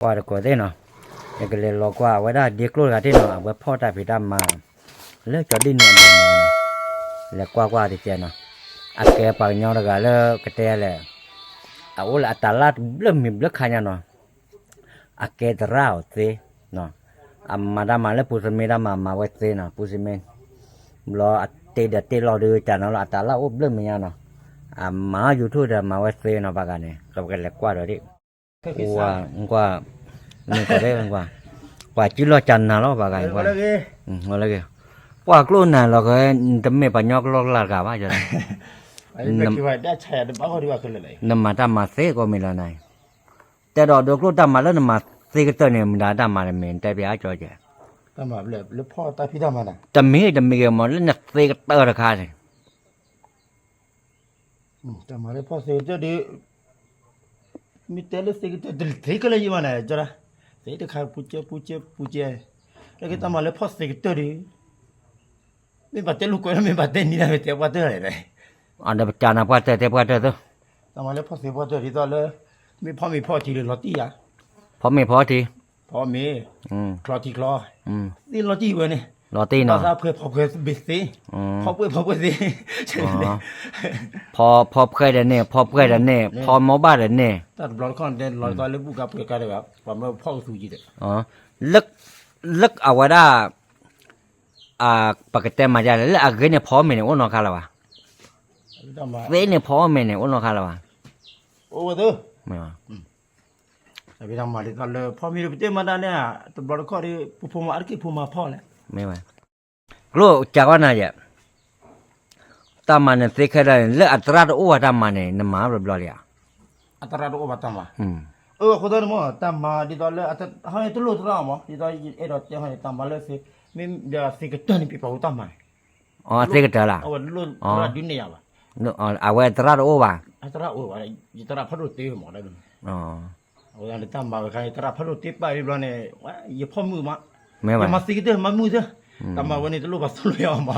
ပှၤတကိးသ့ၣ်နီၤ, ယကလဲၤလီၤကွၢ်အဝဲဒၣ်ဒ့ကျိၣ်တဂၤသ့ၣ်နီၤ, အဝဲဖီၣ်တၢ်ဖံးတၢ်မၤ လၢကၠီဒ့ၣ်နံၤအမဲာ်န့ၣ်, လဲၤကွၢ်ကွၢ်တကဲနီၤ, အကဲပှၤကညီတဂၤလၢကတဲလဲၣ်, အအိၣ်လၢအတၢ်လၢ်တဘျၢမံၤဘျၢခါညါနီၤ, အကဲသရၣ်အီၤသ့, အမၤတၢ်မၤလၢပူၤသမ့တၢ်မၤမၤဝဲသ့နီၤ, ပူၤသမ့, ဘျီအတ့ဒီးတ့လီၤဒုးတၢ်နီၤလီၤ အတၢ်လၢ်အိၣ်ဘျၢမံၤညါနီၤ, အမၤ YouTube ဒီးမၤဝဲသ့နီၤ ပှၤဂၤန့ၣ် ကလဲၤကွၢ်ဒီးဒ့ၣ် ကွၢ်, မ့ၢ်ကီးသ့ၣ်ကွၢ်, ပှၤစုလီၤကနၤလီၤ ပှၤဂၤအံၤကွၢ်, လၢဂ့ၤ, ပှၤကျိၣ်နၤလီၤကဲ, တမ့ၢ်ပှၤကညီကျိာ်ကျါတဂၤဘၣ်, နမၤတၢ်မၤသ့ကိးမံၤလီၤနၤ, တဲဒီးဒိကျိၣ်တၢ်မၤလၢနမၤသ့ကတၢၢ်န့ၣ် မတၤတၢ်မၤတမံၤ တဲပျးကၠီကဲ, တမံၤတမံၤကဲမ့ၢ်လၢနသ့ကတၢၢ်တခါန့ၣ် တၢ်မၤလၢဖီၣ်သ့ကတၢၢ်ဒီး, မ့ၢ်တဲလၢသ့ကတၢၢ်တသ့ကလၢယဘၣ်န့ၣ် ကၠီဒၣ်, သ့တခါပူၤကဲပူၤကဲပူၤကဲ, လၢကတၢ်မၤလၢဖီၣ်သ့ကတၢၢ်ဒီး, မ့ၢ်ဘၣ်တဲလိာ်ကွဲလၢမ့ၢ်ဘၣ်တဲနံၤဒၣ်မ့ၢ်တဲပှၢ်တၢၢ်လဲၣ်, အဒီးပကနၢ်ပှၢ်တၢၢ်တဲပှၢ်တၢၢ်သၢ, တၢ်မၤလၢဖီၣ်သ့ပှၢ်တၢၢ်ဒ်သိးလၢ, မ့ၢ်ဖီမ့ၤဖီထံလၢလီၤတံၢ်ဧါ, ဖီမ့ၤဖီထံ, ဖီမ့ၤ, ချီထံချီ, သ့လီၤတံၢ်ဝဲန့ၣ်, လီၤတံၢ်နီၤ, ဖီသၣ်ဖှဲဖီဖှဲသ့, ဖီပှဲၢ်ဖီပှဲၢ်သ့, ဖီဖှဲဒီးန့ၣ် ဖီပှဲၢ်ဒီးန့ၣ် ဖီမိၢ်ဘၣ်ဒီးန့ၣ်, တၢ်တဘျီတခီၣ်န့ၣ်လီၤတံၢ်လၢဘူၣ်ကါပှဲၤကါဒီး ပှၤမၢဖီအသူကံဒီး, လၢအဝဲဒၣ် ပကတဲမၤဒ်လဲၣ် လၢအဂ့ၤန့ၣ်ဖီမ့ၤန့ၣ် အိၣ်နီတခါလၢၤဘၣ်, သ့န့ၣ်ဖီမ့ၤန့ၣ် အိၣ်နီတခါလၢၤဘၣ်, မ့ၢ်, မၤဒ်သိးလၢဖီမ့ၤဒီးပတဲမၤဒ်န့ၣ်, တဘျီတခီၣ်ဒီး ပဖိမၤအါတက့ၢ်ဖိမၤဖီလဲၣ်, မ့ၢ်, ကျိၣ်ကးဝဲနၤယဲၢ် တၢ်မၤန့ၣ်သ့ခဲလၢာ်န့ၣ် လၢအသရၣ်တအိၣ်ဘၣ်တၢ်မၤန့ၣ် နမၤဘျီဘျီလံဧါ, အသရၣ်တအိၣ်ဘၣ်တၢ်မၤ, အဃိသတးန့ၣ်မ့ၢ် တၢ်မၤဒ်သိးလၢ, ဟီန့ၣ်တလိၣ်သရၣ်မး ဒ်သိးယအဲၣ်ဒိးတဲဟီန့ၣ် တၢ်မၤလၢသ့, မ့ၢ်ဒီးသ့ကတၢၢ်န့ၣ် ပပာ်ဝဲတၢ်မၤန့ၣ်, အသ့ကတၢၢ်လၢ, အဝဲလိၣ်သရၣ်ဒုးနဲၣ်ယၤဘၣ်, အဝဲသရၣ်တအိၣ်ဘၣ်, သရၣ်အိၣ်ဘၣ်, ယသရၣ်ဖးဒိၣ်တ့မးလၢ အဃိသတးန့ၣ် တၢ်မၤဝဲခါန့ၣ် သရၣ်ဖးဒိၣ်တ့ပာ်ဝံၤဘျီန့ၣ်, ယဖီမုၢ်မး, ယမၤသ့ကတၢၢ်မၤမုၢ်သၢ, တၢ်မၤဝဲန့ၣ်တလိၣ်ပှၤသိၣ်လိယၤအီၤမး,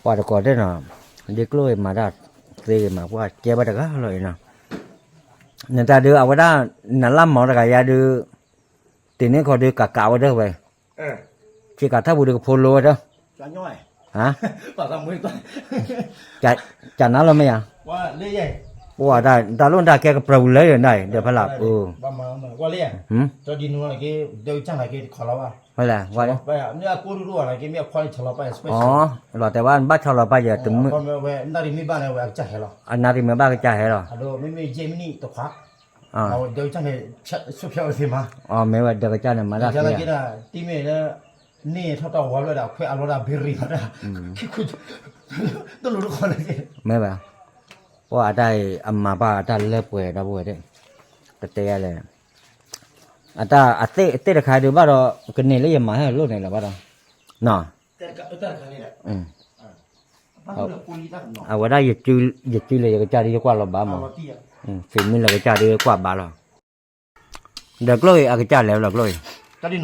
ပှၤတကိးသ့ၣ်နီၤ, ဒ်ကျိၣ်အံၤမၤတၢ်သ့ဂ့ၤမး ပှၤကဲဘၣ်တဂၤလီၤအံၤနီၤ, နတၢ်ဒုးအဝဲဒၣ် နလၢမၤတဂၤယါဒုး, တ့ၢ်န့ၢ်ခီဒုးကးကးဝဲဒၣ်ဝဲ, ဆ့ကၤထၣ်ပူၤဒုးကဖိလိဝဲဒၣ်, ကနါလီၤမ့ၢ်ယါ, ပှၤတၢ်လိၣ်တၢ်ကဲကပြၢၤပူၤလၢယၤဒၣ်အံၤ ဒီးဖဲလၢ်, ဝဲလဲၣ်, လီၤတဲာ်ဘၣ်ဘၣ်ဆီလီၤပာ်ယၤတမုာ်, အနၣ်ရံၣ်မ့ၢ်ဘၣ်လၢဝဲအကစၢ်ဟဲလီၤ, အနၣ်ရံၣ်မ့ၢ်ဘၣ်ကစၢ်ဟဲလီၤ, ဒီးမ့မ့ၢ်ယဲၢ်မံးနံးတခွါ, မ့ၢ်ဝဲဒီးကစၢ်န့ၣ် မၤတၢ်သ့, တမ့ၢ်လၢ, န့ၢ်ထီၣ်တၢ်ဝီဖျၢၣ်ဒီး အခွဲးအလီတၢ်ဘ့ရံၤမးတၢ်, တလိၣ်တခီလၢ, မ့ၢ်ဘၣ်, ပှၤအတၢ်အံၤ အမၤဘၣ်အတၢ်လၢပှဲၤဒီပုၢ်ဝဲၢ်သ့ၣ်, ကတဲယၤလဲၣ်, အတၢ်အသ့ၣ်တခါဒုးဘၣ်ဒီး ကန့ၢ်လၢယမၤဟဲလိၣ်န့ၣ်လၢၤဘၣ်ဒီး, နီၤ အဝဲဒၣ်ယစုလၢယကစၢ်ဒုးယကွၢ်လီၤဘၣ်မး, ဖံးမုၢ်လၢကစၢ်ဒုးယကွၢ်ဘၣ်လီၤ, ဒီးကျိၣ်အံၤအကစၢ်လဲၤလီၤကျိၣ်အံၤ, ဒီး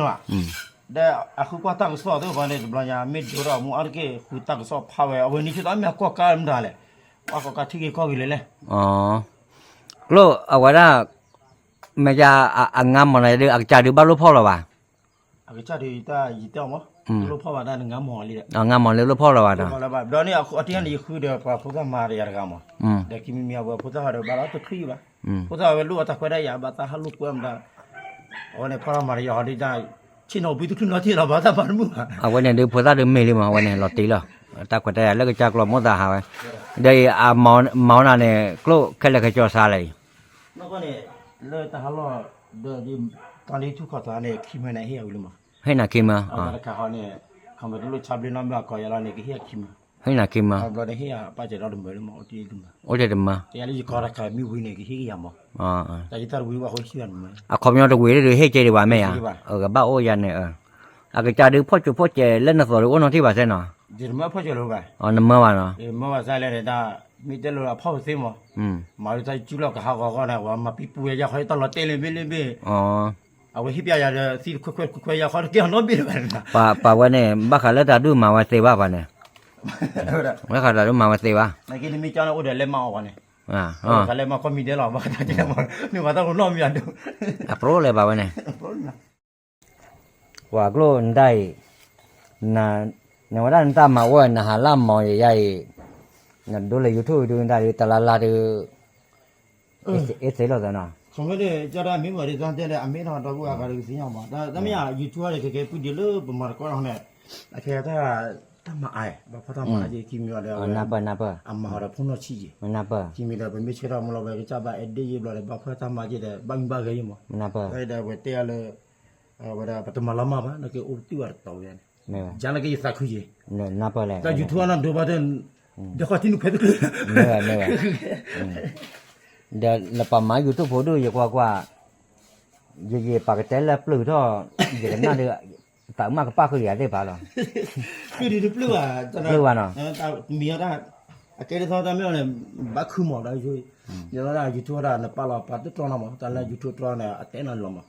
အဃုကွၢ်တၢ်ကစီၣ်သ့ၣ်တဖၣ်န့ၣ် တဘျီညါ မ့ၢ်ဒိၣ်ထီၣ်မူအါတက့ၢ် ဃုတၢ်ကစီၣ်ဖးဝဲ အဝဲန့ၣ်ဆူၣ်သးမ့ၢ်အကွၢ်ကါမတၤလဲၣ်, ကွၢ်ကီကါထံဂ့ၢ်ကီၢ်ဂ့ၢ်လဲၣ်လဲၣ်, ကျိၣ်အဝဲဒၣ်, မ့ၢ်ယါ, အငါမီၢ်န့ၣ်ဒုး အကစၢ်ဒုးဘၣ်လိၣ်ဖီၣ်လီၤဘၣ် အကစၢ်ဒုးတၢ်ယတဲအီၤမး, လိၣ်ဖီၣ်ဘၣ်တၢ်နငါမီၢ်လံဒီး, ငါမီၢ်လံလိၣ်ဖီၣ်လီၤဘၣ်ဒီး, ဘျီန့ၣ်အတံၢ်န့ၣ် ယဃုဒီးပှၤဖိသၣ်မၤဒီးယၤတဂၤမး, ဒီးခံမံၤမံၤအဝဲဖိသၣ်ဟီဒီးဘၣ်လီၤတချုးဘၣ်, ဖိသၣ်ဝဲလိၣ်အတၢ်ခွဲးတၢ်ယာ်ဘၣ်တၢ်ဟးလိာ်ကွဲမတၤ, အဝဲန့ၣ်ဖီၣ်မၤဒီးယၤဟီဒ်တၢ်, ဆ့ၣ်နီၤဘုတချုးနီတထံၣ်လီၤ ဘၣ်တၢ်မၤတမုာ်ဘၣ်, အဝဲန့ၣ်ဒုးဖိသၣ်ဒုးမ့ၢ်လံမး အဝဲန့ၣ်လီၤတံၢ်လီၤ, တၢ်ခွဲးတၢ်ယာ်လၢကစၢ်ကျီၤမိၣ်သးဟးဝဲ, ဒီးအံၤအမၤနၤန့ၣ် ကျိၣ်ခဲလၢာ်ခဲဆ့စါလဲၣ်အံၤ လၢတၢ်ဟးလီၢ်, ဒီးတၢ်လၢထူၣ်ခီၣ်သးန့ၣ် ခံမၢန့ၣ်ဟ့ၣ်အဝံၤလံမး, ဟ့ၣ်နၤခံမၢ, တခါဃီန့ၣ်, ခီမ့ၢ်တလိၣ်ဆါဘျ့နီတမံၤအကီၢ်ယၤလီၤန့ၣ် ကဟ့ၣ်အခံမၢ, ဟ့ၣ်နၤခံမၢ, ဘျီန့ၣ်ဟ့ၣ်အပၢ်စဲးဒီတမၢလံမး အိၣ်တ့ၢ်တမၢ, အိၣ်တ့ၢ်တမၢ, ယၤလၢယကီၢ်တၢ်ခးမ့ၢ်ဝံၤန့ၣ် ကဟ့ၣ်ကယၤမး, တၢ်ယတၢ်တဝံၤဘၣ်ဃိဆံဂၤတမၢ, အခီပညီတဝံၤဒုးဟ့ၣ်ကဲဒံးဘၣ်မ့ၢ်ဧါ, ကဘၣ်အိၣ်ယၤန့ၣ်, အကစၢ်ဒုးဖီၣ်ကိးဖီၣ်ကဲးလၢနသိးဒုးအိၣ်နီတထံၣ်ဘၣ်စဲနီၤ, နမၢဘၣ်နီၤ, မၢဘၣ်စးလဲၣ်န့ၣ် တၢ်မ့ၢ်တဲလိာ်အဖီၣ်ပသ့မး, မၤဒ်တၢ်စုလီၢ်ကဟးဂီၤဂီၢ်န့ၣ် ပှၤမၤပံပူၤဝဲယၤဃီတၢ်လီၤတဲာ်လၢဘ့ၣ်လၢဘ့ၣ်, အဝဲဟ့ၣ်ပျဲယၤဒီးသံတခွဲခွဲခွဲခွဲယၤဃီတကဲအီၤနီတဘ့ၣ်လၢၤဘၣ်န့ၣ်, ပှၤဝဲန့ၣ် ဘၣ်ဃးလၢတၢ်ဒုးမၤဝဲသ့ဘၣ်ပှၤန့ၣ်, ဘၣ်ဃးတၢ်ဒုးမၤဝဲသ့ဘၣ်, နမ့ၢ်ကၠီန့ၣ်အိၣ်ဒီးလဲၤမၤအီၤပှၤန့ၣ် တၢ်လဲၤမၤကီၢ်မံၤဒဲးလီၤ ဘၣ်တၢ်ကဲမၤ နုာ်ပှၤတၢ်ဖိနီၢ်မံၤအဒိ အပရိလဲၤဘၣ်ဝဲန့ၣ် ပှၤကျိၣ်နတၢ်အံၤ နဝဲဒၣ်နတၢ်မၤအိၣ်နဟးလၢမီၤယယါအံၤ နဒိလၢ YouTube ဒုနတၢ်ဒုတလါလါဒု အ့သ့လိာ်သးနီၤ comment န့ၣ် ကၠီဒၣ်မ့ၢ်မၤဒ်သိးတဲလၢ အမ့ၢ်ထီၣ်ဒီပုၢ်ဝဲၢ်ဂၤဒီးကသ့ၣ်ညါမး တၢ်မ့ၢ်ယၤ YouTube န့ၣ် ကကဲပှံၤဒံးလၢပမၤတကီၢ်ထီၣ်န့ၣ် အခဲတၢ် တၢ်မၤအါ ဘၣ်ဖှီၣ်တၢ်မၤအါက့ခံမံၤအီၤဒီး အမၤဟီဒီးဖိနီၢ်ဆံးက့ ခံမံၤဒီး ပမ့ၢ်ဆှၢထီၣ်မးလီၤ ဝဲကစၢ်ဘၣ်အဲၣ်ဒ့ၣ်ယ့ၣ်ဘျီဒီး ဘၣ်ဖှီၣ်တၢ်မၤက့ဒီး ဘၣ်မံဘၣ်ဂဲၤယ့ၣ်မး ဝဲဒီးဝဲတဲအီၤလၢ ဝဲဒၣ်ပတမၤလီၤမၢ်ဘၣ် နကအိၣ်တ့ၢ်ဝဲတတီၤဝဲန့ၣ် ယၤလၢကယသးခုက့ၤ တၢ် YouTube အနီၢ်ဒိဘၣ်တၢ် ဒီးဃီထံနုာ်ဖဲတကျၢၢ် ဒီးလၢပမၤ YouTube ဖိဒု ယကွၢ်ကွၢ် ယယပာ်ကတဲလၢပျုၢ်ထီၣ် ယကနၣ်ဒီး သးမၢ်ကပၣ်ဃုာ်ယၤသ့ၣ်ဖးလီၤ ဃုာ်ဒံးတပျုၢ်ဘၣ် တပျုၢ်ဘၣ်နီၤ မံၤအီၣ်တၢ် အကဲဒ်သိးတၢ်မ့ၢ်အီၤန့ၣ် ဘၣ်ခုမးဒီး ယလီၤဒၣ် YouTube ဒၣ်နပာ်လီၤပာ်တတြီနီၤမး တၢ်လၢ YouTube တြီန့ၣ် အတဲနၤလီၤမး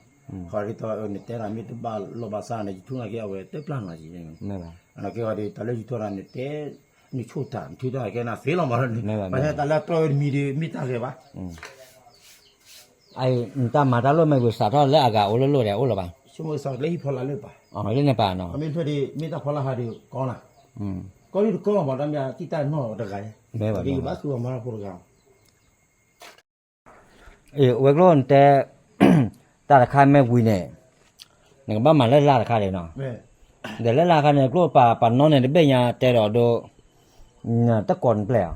ဃီဒ်သိးနတဲနၤမ့ၢ်တဘၣ်လိာ်ဘၣ်စၢ်န့ၣ် YouTube နာ်က့အဝဲတပျၢ်နီၤ နာ်က့ဃီဒ်တၢ်လၢ YouTube ဒၣ်နတဲ နဆိၣ်တၢ် နထုးတၢ်ကဲနၤသ့လီၤမး ဘၣ်ဆၣ်တၢ်လၢတြီဝဲတမံၤဒီး မ့ၢ်တၢ်ဂဲၤဘၣ် အံၤ နတၢ်မၤတၢ်လိၣ်မ့ၢ်ဝံၤစးထီၣ်လၢအဂၤအိၣ်လိၣ်လိၣ်ဒီးအိၣ်လၢၤဘၣ် ဆိကမိၣ်စးလၢဟံၣ်ဖီလာ်လၢပၢ် လၢန့ၣ်ပၢ်နီၤ မ့ၢ်ဖျၢၣ်ဒ် မ့ၢ်တၢ်ဖီလာ်ဟးဒ်ကီနၤ ကီဒ်တကီဘၣ် တၢ်မ့ၢ်တံၢ်တၢ်နီၢ်တဂၤ ကဘၣ်ဃုအမါထီၣ်ဖိတဂၤ အဝဲကျိၣ်နတဲ တၢ်တခါမ့ၢ်ဝံၤန့ၣ် နကဘၣ်မၤလၢလါတခါဒံးနီၤ ဒီးလၢလါတခါန့ၣ် ကျိၣ်ပာ်ပာ်နီၣ်န့ၣ်တဘ့ၣ်ညါတဲဒီးဒိ နတကိးနပျဲၢ်ဧါ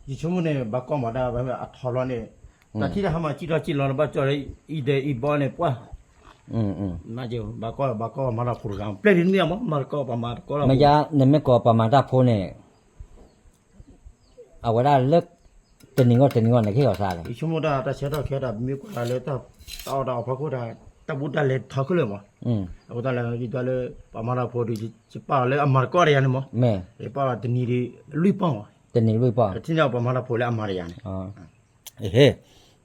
ယဆိကမိၣ်န့ၣ် ဘၣ်ကီမးဒၣ်ဝဲအထီလီၤန့ၣ် တၢ်ထံၣ်တၢ်ဟါမးစံၣ်ထီၣ်စံၣ်လီၤန့ၣ် ဘၣ်ကၠီလၢအံၤဒီးအံၤဘီန့ၣ် ပှၢ် ဘၣ်ကီဘၣ်ကီမၤလၢဖိတဂၤ ပျဲၢ်ဒ်နမ့ၢ်မး မၤတကီပှၤမၤတကီလၢ မ့ၢ်ယါ နမ့ၢ်ကိးပှၤမၤတၢ်ဖိန့ၣ် အဝဲဒၣ်လၢ တနံၤဂီၢ်တနံၤဂီၢ်န့ၣ် ကဟ့ၣ်အီၤသးလဲၣ် ယဆိကမိၣ်တၢ်တၢ်ဆၢထီၣ်ခဲတၢ် ပမ့ၢ်ကွၢ်လၢတၢ်အီၣ်တၢ်အီဖီခိၣ်တၢ် တၢ်ဘူးတၢ်လဲၤထီခဲလၢာ်မး အဃိသတးလၢ ယတဲလၢ ပှၤမၤတၢ်ဖိဒီး ယပာ်အီၤလၢအမၤတကီတယၤန့ၣ်မး ယပာ်အီၤတနံၤဒီး လွံၢ်ပီၢ်မး တနံၤလွံၢ်ပီၢ် တထံၣ်န့ၣ်ပှၤမၤတၢ်ဖိလၢအမၤတယၤန့ၣ် ဟ့ၣ်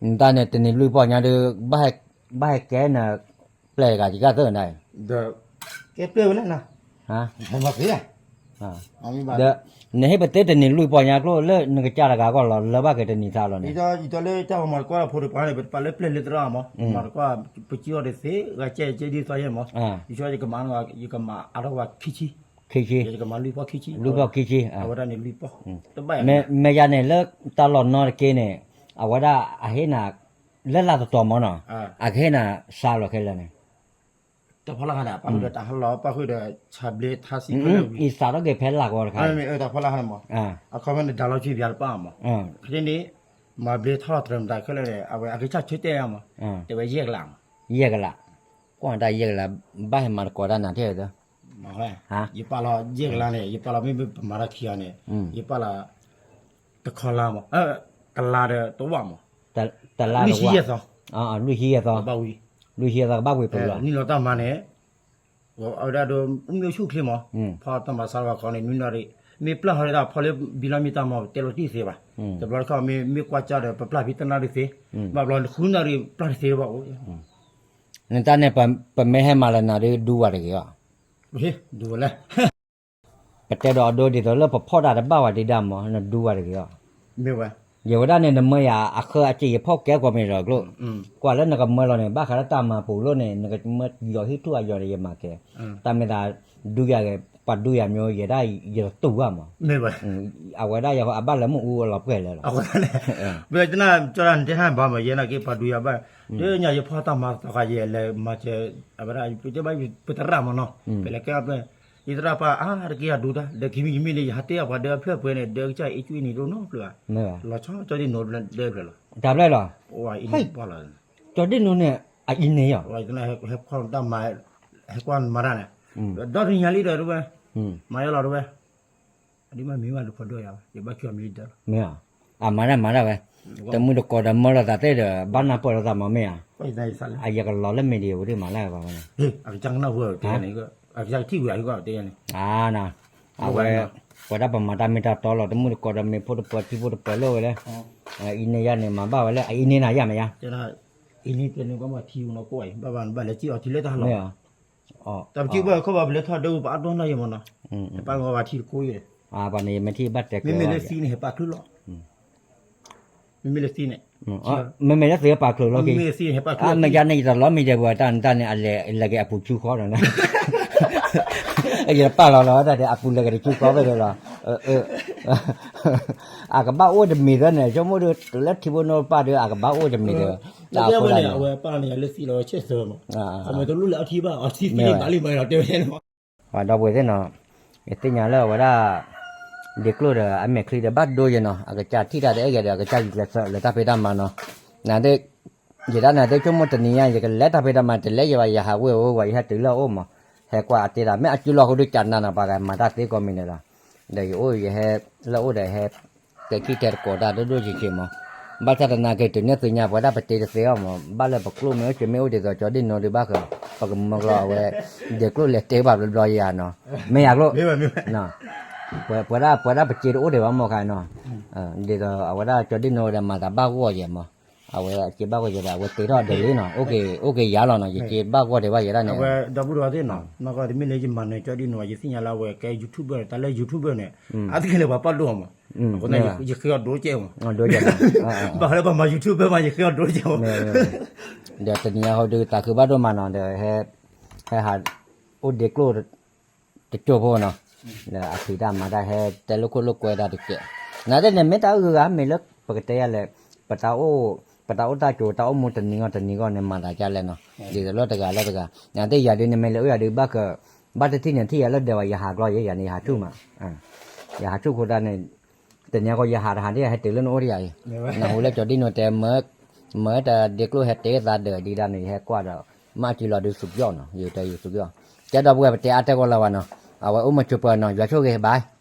နတၢ်န့ၣ် တနံၤလွံၢ်ပီၢ်ညါဒီး ဘၣ်ဟဲကဲန ပျဲၢ်တဂၤကကၢ်သၢနၤ ဒီး ကဲပျဲၢ်ဝဲလဲၣ်နၤ မၤသ့ ဒီး နဟ့ၣ်ပသ့တနံၤလွံၢ်ပီၢ်ညါကျိၣ်လၢနကစၢ်တဂၤကီၢ်လီၤ လၢဘၣ်က့ၤတနံၤသးလီၤန့ၣ် ယတဲလၢတၢ်ပှၤမၤတကီတၢ်ဖိတပှၤန့ၣ် ပတပာ်လၢပျဲၢ်လၢသရၣ်မး မၤတကီ ပစံၣ်အီၤတသ့ ဂၤကဲကဲဒ်သိးယဲၢ်မး ယဆိကမိၣ်ယကမၤ ယကမၤအါထီၣ်ပှၤခံဆံ ခံဆံ ယကမၤလွံၢ်ပီၢ်ခံဆံ လွံၢ်ပီၢ်ခံဆံ အဝဲဒၣ်န့ၣ်လွံၢ်ပီၢ် တဘၣ်ယၤ မ့ၢ်ယၤန့ၣ်လၢတၢ်လီၢ်နီတက့ၢ်န့ၣ် အဝဲဒၣ်အဟ့ၣ်နၤ လၢလါတတီၤမးနီၤ အကဟ့ၣ်နၤစးလီၤခဲလၢာ်န့ၣ် တၢ်ဖီလာ်ခါန့ၣ် ပာ်ဃုာ်ဒီးတၢ်ဟးလီၤ ပာ်ဃုာ်ဒီးဆါဘျ့ထါစံးခဲလၢာ်ဝံၤ အံၤစးထီၣ်က့ၤဖဲလါကီတခါ တၢ်ဖီလာ်ခါန့ၣ်မး အခီပညီန့ၣ် ဒါလီၤဆံဘၣ်တပၣ်မး ခဲန့ၣ် မၤဘျ့ထီၣ်လီၤတြဲၤမတၤခဲလၢာ်န့ၣ် အဝဲအကစၢ်ဆၢတဲာ်မး တဲဝဲယဲၢ်ကလး ယဲၢ်ကလး ကွၢ်တၢ်ယဲၢ်ကလး ဘၣ်ဟဲမၤတကိးတၢ်နၤထဲအသိး ယပာ်လီၤယဲၢ်ကလးန့ၣ် ယပာ်လီၤမ့ၢ်ပမၤတၢ်ခံဂၤန့ၣ် ယပာ်လီၤ တခီလါမး တလါဒီးတဝၣ်မး တလါတဝၣ် လွံၢ်ဆံယဲၢ်သီ လွံၢ်ဆံယဲၢ်သီ လွံၢ်ဆံယဲၢ်သီကဘၣ်ဝံၤပလီၢ် နံၣ်လီၤတၢ်မၤန့ၣ် အဝဲဒၣ်ဒိးမ့ၢ်ဆူၣ်ချ့မး ဖီတၢ်မၤစၢ်ဝဲခီန့ၣ် နွံနၣ်ရံၣ် မ့ၢ်ပျၢ်ဟီဒၣ်ဖီလၢဘံလီၢ်မ့ၢ်တၢ်မၤ တဲလီၤတံၢ်သ့ဘၣ် တဘျီတခီၣ်မ့ၢ်ကွၢ်ကၢ်ဒီးပပျၢ်ဖဲတနၣ်ရံၣ်သ့ ဘၣ်ဘျီဃုနၣ်ရံၣ်ပျၢ်တသ့ဘၣ်အိၣ် နတၢ်န့ၣ် ပမ့ၢ်ဟဲမၤလၢနၤဒုးဒူဝဲတဂ့ၤအီၤ ဒူဝဲလဲၣ် ပတဲဒီးအဒိဒ်သိးလၢပဖီၣ်တၢ်တဘၣ်ဝဲဒံးဒၣ်မး နဒူဝဲတဂ့ၤအီၤ ယဝဲဒၣ်န့ၣ် နမၢယၤအဃၢအစ့ၢ်ယဖီၣ်ကဲကွၢ်မ့ၢ်ဒီးကျိၣ် ကွၢ်လၢနကမၢလီၤန့ၣ် ဘၣ်ဃးလၢတၢ်မၤပူၤလိၣ်န့ၣ် နကမၢယီၤဟံၣ်ထူၣ်အယီၤန့ၣ် ယမၤကဲ တၢ်မ့ၢ်သး ဒူယၤဂ့ၤ ပှၤဒူယၤမ့ၢ်ယဲဒၣ်ယတတူၢ်ဘၣ်မး အဝဲဒၣ်ယအဘၣ်လၢမ့ၣ်အူအလီၤပှဲၤလၢာ်လီၤ ဝဲတနၢ်ကၠီဒၣ်နတဲဟါဘၣ်မး ယဲနာ်က့ပှၤဒူယၤဘၣ် ဒ်ညါယဖီၣ်တၢ်မၤသီခါယဲလဲၤမၤစၢၤ အဝဲဒၣ် ပတဲဘၣ်ပသရၣ်မးနီၤ ပလဲၤကဲအပျဲၢ် ယသရၣ်ပၢ်အါတက့ၢ်အဒူတၢ် ဒီးခံမံၤယမ့ၢ်န့ၣ် ယဟးတဲအပှၤဒၢအဖျၢၣ်ပှဲၤန့ၣ် ဒၢကစၢ်အ့ၣ်ကွံန့ၣ်တအိၣ်နီတဖျၢၣ်ဘၣ် လီၤဆီကၠီဒ့နိးဒၢဖျၢၣ်လီၤ တၢ်ဖျၢၣ်လီၤ အံၤန့ၣ်ပှၢ်လီၤ ကၠီဒ့နိးန့ၣ် အအံၤန့ၣ်ယီၤ ဟဲကွၢ်တၢ်မၤ ဟဲကွၢ်မၤတၢ်န့ၣ် ဒီတနံၤညါလံဒီးတဝဲ မၤယါလီၤတဝဲ အဒ်မ့ၢ်မံၤမးလူၤဖီဒိၣ်ယၤ ယဘၣ်ခံမံၤဒၢ မ့ၢ် အမၤတၢ်မၤတၢ်ဝဲ တမုၢ်တကိးဒီးမၢလီၤသးသ့ဒီး ဘၣ်နၢ်ပၢၢ်လိာ်သးမးမ့ၢ်ဧါ အယကလီၤလၢမ့ၢ်ဒံးဝဲဒ်မၤလၢပှၤဝဲန့ၣ် အကစၢ်ကနၢ်ဟူတဲန့ၣ် အကစၢ်ကထံၣ်ဝံၤအဟံၣ်ကီၢ်တဲန့ၣ် အဝဲ ပဝဲဒၣ်ပမၤတၢ်မ့ၢ်တၢ်တီလီၤ တမုၢ်တကိးဒီးမ့ၢ်ဖိတပၢၤထံဖိတပၢၤလိာ်ဝဲလၢ အအံၤန့ၣ်ယါန့ၣ်မၤဘၣ်ဝဲလၢ အအံၤန့ၣ်နၤယါမ့ၢ်ယါ အံၤန့ၣ်တဲန့ၣ် ကဘၣ်ထံဝဲနီၢ်ကိးအံၤ ဘၣ်ဘၣ်နဘၣ်လဲၤစံၣ်အီၤထံလၢတၢ်ဟးလီၤ တၢ်ပစံၣ်ဘၣ်ခီဘၣ်ပလဲၤထီၣ်ဒၢပအါတီၢ်နီၢ်ယဲၢ်မးနီၤ ပၢ်ကီဘၣ်ထံတကိးယဲၢ် ပှၤန့ၣ်ယမ့ၢ်ထံၣ်ဘၣ်တဲကျၢၤ မ့မ့ၢ်လၢသံန့ၣ် ဟဲပာ်ချုးလီၤ မ့မ့ၢ်လၢသံန့ၣ်, မ့မ့ၢ်လၢသံပာ်ချုးလီၤက့ၤ, မ့ၢ်ယါန့ၣ်ယတလီၤမံၤဒဲးပှၤတၢ်န့ၣ်တၢ်န့ၣ် အလဲၤက့ၤအပူၤဆူဃီဒီး, ယပာ်လီၤလီၤတၢ်ဒီး အပူၤလဲၤက့ၤတဆူဃီဖဲဒီးလီၤ, အကဘၣ်အိၣ်တမံၤသၢန့ၣ် ဆိကမိၣ်ဒီး တုၤလၢထံဖိနီၢ်ပၢ်ဒီး အကဘၣ်အိၣ်တမံၤဒီး, တၢ်အဃိန့ၣ် အဝဲပာ်လီၤန့ၣ်လၢသံလီၤဝဲဆဲးသၢမး, အမ့ၢ်တလူၢ်လၢအထံဘၣ် အထံသံလံဘၣ်လံမးဒီးတဲဝဲန့ၣ်မး, ပှၤဒီပုၢ်ဝဲၢ်သ့ၣ်နီၤ, ယသ့ၣ်ညါလၢအဝဲဒၣ် ဒ့ကျိၣ်ဒီးအမဲာ်ချံဒီးဘၣ်ဒိယဲနီၤ, အကစၢ်ထံၣ်တၢ်တအဲၣ်ဂ့ၤဒီး အကစၢ်ကကျဲးစၢးလၢတၢ်ဖံးတၢ်မၤနီၤ, နသ့ၣ်, ယဒၣ်နသ့ၣ်ဆိကမိၣ်တနံၤညါ ယကလဲၤတၢ်ဖံးတၢ်မၤ တလဲၤယဘၣ် ယဟးဝ့ၢ်ဝဲဝဲ ယဟဲတုၤလၢအအိၣ်မး, ဟဲကွၢ်အတ့တၢ် မ့ၢ်အစုလီၢ်ဃိဒီးကနၤနီၤ ပှၤကမၤတၢ်သ့ကိးမံၤန့ၣ်လီၤ, ဒီးယအိၣ်ယဟဲ, လၢအိၣ်ဒီးဟဲ, တဲခံတဲတကိးတၢ်ဒိၣ်ဒိၣ်ဆံးဆံးမး, ဘၣ်ဆၣ်သနာ်က့တုၤန့ၣ်သ့ၣ်ညါ ပဝဲဒၣ်ပတ့တသ့အီၤမး ဘၣ်လၢပကျိၣ်မ့ၢ်အိၣ်စ့မ့ၢ်အိၣ်ဒ်သိး ကၠီဒ့ၣ်နိဒီးဘၣ်ဃး, ပကမၢကလီအဝဲ, ဒ့ကျိၣ်လဲၤတဲဘၣ်ဘျီဘျီယၤနီၤ, မ့ၢ်ယၤကျိၣ်, ပဝဲဒၣ်ပဝဲဒၣ်ပစ့တအိၣ်ဒံးဘၣ်မးခါနီၤ, ဒ်သိးအဝဲဒၣ်ကၠီဒ့ၣ်နိဝဲဒီးမၤသးဘၣ်ဂီၢ်ယဲမး, အဝဲစ့ဘၣ်ဂီၢ်ယဲဒီး အဝဲတဲထီၣ်ဒၢးလံနီၤ, အိၣ်က့ၤယၤလီၤနီၤ ယစ့ဘၣ်ဂီၢ်တဲဘၣ်ယဲဒၣ်န့ၣ်, အဝဲဒီပုၢ်ဒီဝဲၢ်သ့ၣ်နီၤ, နီၢ်ကီၢ်တမ့ၢ်လၢယမၤနၢၤကၠီဒ့ၣ်နိ ယသ့ၣ်ညါလၢအဝဲကဲ YouTuber တၢ်လၢ YouTuber န့ၣ်, အါတက့ၢ်လၢပှၤပာ်ဒိၣ်အီၤမး, အဃိန့ၣ် ယဃ့အီၤဒိၣ်ကဲမး, ဘၣ်ဃးလၢပှၤမၤ YouTuber မး ယဃ့အီၤဒိၣ်ကဲမး, ဒီးတနံၤအံၤဟီဒီး သးခုဘၣ်ဒိၣ်မးနီၤ ဒီး ဟဲဟးအိၣ်ဒ့ကျိၣ်တကၠိၢ်ဖိနီၤ, ဒီးအဖံးတၢ်မၤတၢ်ဟဲတဲလိာ်ခိၣ်လိာ်ကွဲတၢ်တကဲး, နာ်သ့ၣ်န့ၣ် မ့ၢ်တၢ်အုၣ်ဂၤမ့ၢ်လၢပကတဲယၤလဲၣ်, ပတၢ်အိၣ်, ပတၢ်အိၣ်တၢ်ကၠိ တၢ်အိၣ်မူတနံၤဂီၢ်တနံၤဂီၢ်န့ၣ် မၤသးဒ်လဲၣ်နီၤ, ဒ်သိးလၢတဂၤလၢတဂၤ, နာ်သ့ၣ်ယၤဒုးန့ၣ် မ့ၢ်လၢအိၣ်ယၤဒုးဘၣ်က, ဘၣ်တထံၣ်န့ၣ် ထံၣ်ယၤလၢဒဲးဝဲ ယဟးကျီယဲ ယၤန့ၣ် ယဟးဆူၣ်မး, ယဟးဆူၣ်ဃိသတးန့ၣ်, တနံၤအံၤယဟးတဟးဒ်ယဟဲတုၤလၢနအိၣ်ဒ်ယၤအံၤ, နဟူလၢကၠီဒ့ၣ်နိတဲ မၢတၢ်ဒ့ကျိၣ်ဟဲတဲသးဒၢးဒ်ဒၣ်န့ၣ် ယဟဲကွၢ်ဒီး, မ့ၢ်အစုလီၢ်ဒုးသူၣ်ကယီၣ်နီၤ ယတဲယသူၣ်ကယီၣ်, ကဲဒီပုၢ်ဝဲၢ် ပတဲအါတဲဂီၢ်လၢၤဘၣ်နီၤ, အဝဲအိၣ်မုာ်ဆိးပၢၤနီၤ ယွၤဆိၣ်ဂ့ၤ bye.